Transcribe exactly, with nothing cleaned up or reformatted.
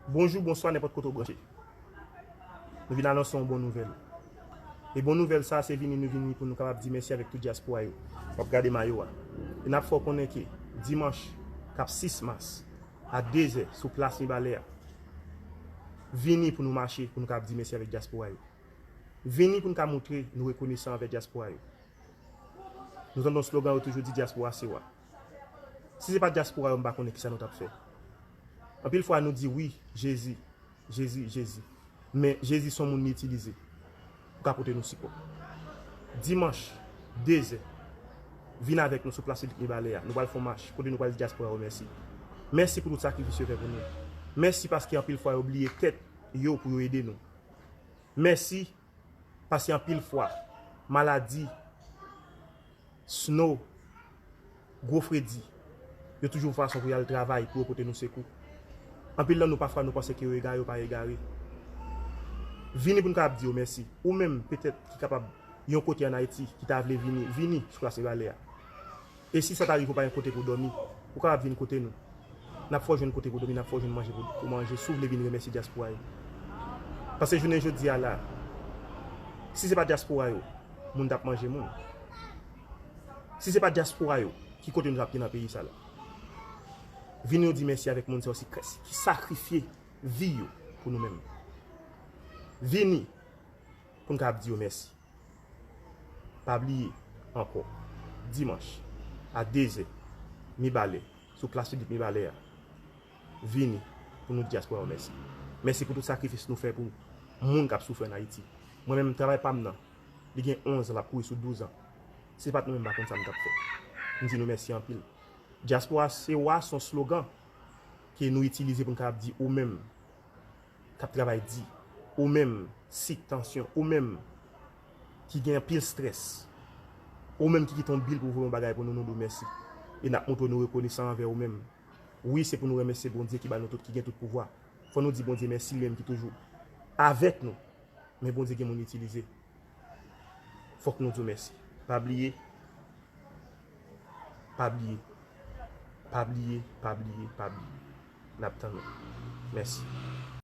Bonjou, bonswa, nenpòt kote w branche. Nou vin anonse yon bon nouvèl. E bon nouvèl sa, se vini nou vini pou nou kapab di mèsi avèk tout dyaspora yo. W ap gade mayo a. E n ap fè w konnen ke dimanch k ap sis mas a dezè sou plas Mibalè a, vini pou nou mache, pou nou kapab di mèsi avèk dyaspora yo. Vini pou n ka montre nou rekonesan anvè dyaspora yo. Nou tande yon slogan yo toujou di dyaspora se wa. Si se pa dyaspora yo, m pa konnen kisa nou t ap fè. Anpil fwa nou di wi, Jezi, Jezi, Jezi. Men Jezi se yon moun li itilize pou ka pote nou sipò. Dimanch, dezè, vin avèk nou sou plas piblik Mibalè a. Nou pral fè yon mach kote nou pral di dyaspora yo mèsi. Mèsi pou tout sakrifis yo fè pou nou. Mèsi paske anpil fwa yo bliye tèt yo pou yo ede nou. Mèsi paske anpil fwa, maladi, snow, gwo fredi, yo toujou yon fason pou y al travay, pou yo pote nou sekou. Anpil nan nou, pafwa, nou panse ke yo egare, yo pa egare. Vini pou n kapab di yo mèsi. Ou menm, petèt, ki kapab yon kote ann Ayiti, ki ta vle vini, vini sou plas Mibalè a. E si sa ta rive w pa gen kote pou w dòmi, ou kapab vin kote nou. N ap fè w jwenn kote pou w dòmi, n ap fè w jwenn manje pou, pou w manje, si w vle vin remèsye dyaspora yo. Paske jounen jodi a la, si se pa dyaspora yo, moun t ap manje moun. Si se pa dyaspora yo, ki kote nou t ap ye nan peyi sa la? Vini nou di mèsi avèk moun sa yo ki sakrifye vi yo pou nou menm. Vini pou n kapab di yo mèsi. Pa bliye ankò, dimanch a dezè, Mibalè, sou plas piblik Mibalè a, vini pou nou di dyaspora yo mèsi. Mèsi pou tout sakrifis nou fè pou moun k ap soufri ann Ayiti. Mwen menm, travay pa m nan, li gen onz an, l ap kouri sou douz an. Si se pa t nou menm, m pa konn sa m t ap fè. M di nou mèsi anpil. Dyaspora se wa, se yon slogan ke nou itilize pou n kapab di ou menm k ap travay di, ou menm, sik, tansyon, ou menm ki gen anpil strès, ou menm ki kite yon bil pou voye yon bagay pou nou, nou di w mèsi. E n ap montre w nou rekonesan anvè ou menm. Wi, se pou nou remèsye Bondye ki ba nou tout, ki gen tout pouvwa. Fò nou di Bondye mèsi, li menm ki toujou avèk nou. Men Bondye gen moun li itilize. Fòk nou di w mèsi. Pa bliye, pa bliye, pa bliye, pa bliye, pa bliye. N ap tann ou. Mèsi.